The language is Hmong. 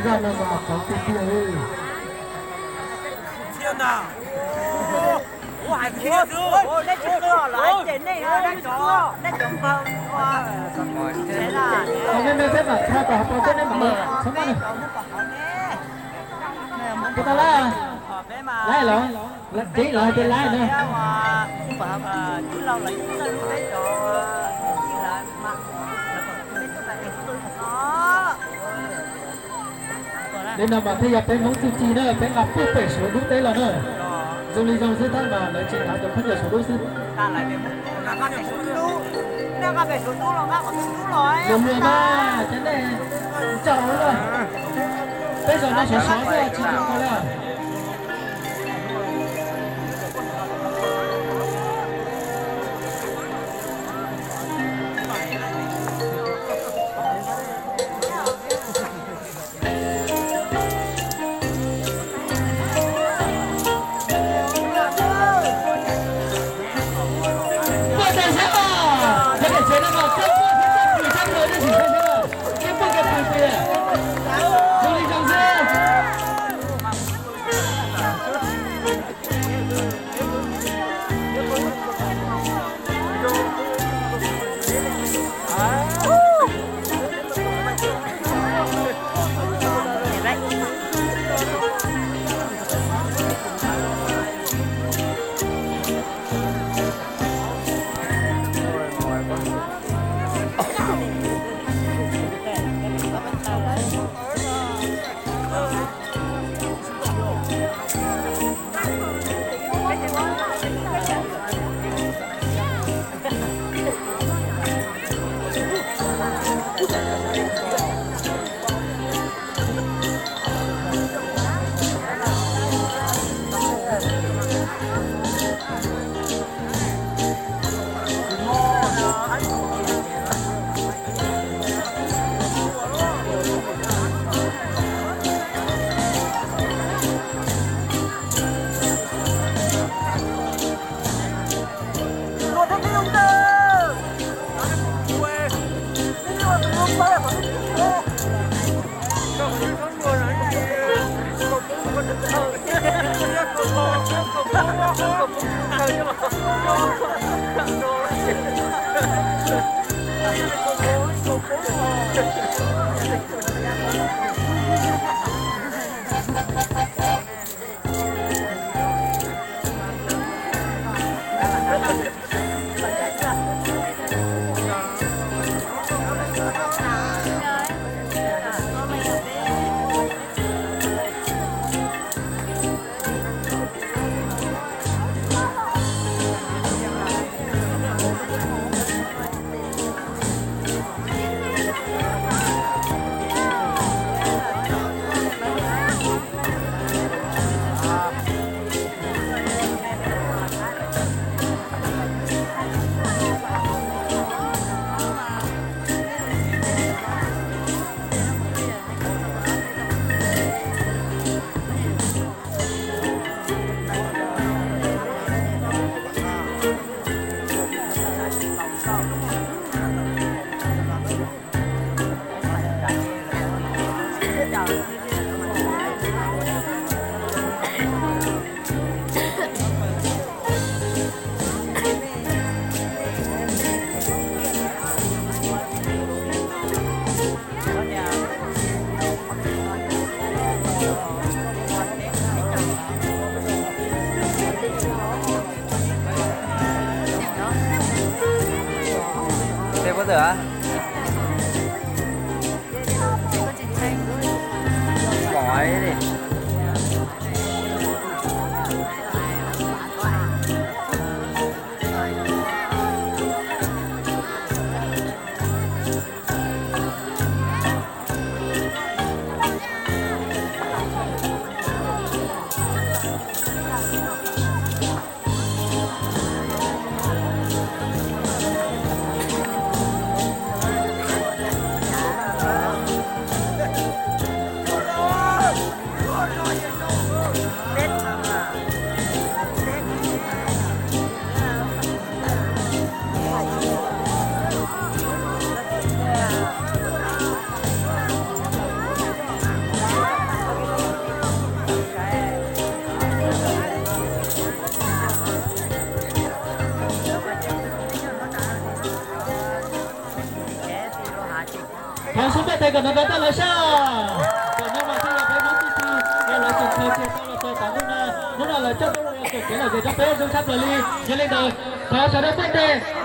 Zaj no mas txawv tiag tiag li. Nej tsis qw los hais tias nej dab tsov, nej cov npawg ua, me me peb mam tha kom hauv paus peb, nej mam txhob maj. Puas tau laib? Laib los? Ceeb los hais tias laib no. Li no mas thiaj yog peb Hmoob txuj ci na, peb nqa puag pem Suav dub teb los na. Zoo li zoo xwb tab mas lawv tsis hnav cov khaub ncaws Suav dub xwb. Luag luag mas cov nej ncaus na, peb zaum no sov sov xwb tsis ncaus nkaus li. Tej pob tw a, mos li. Thov xub ntiag tes kom nrov nrov rau lawv sab. Tam no mas thiaj yog peb Hmoob txuj ci uas lawv tseem khaws txiag tau los txog tom ntej no. Hnub no lawv coj tuaj ua kev lom zem rau peb zoo tshaj plaws li. Yog li ntawd, thov sawv daws npuaj tes.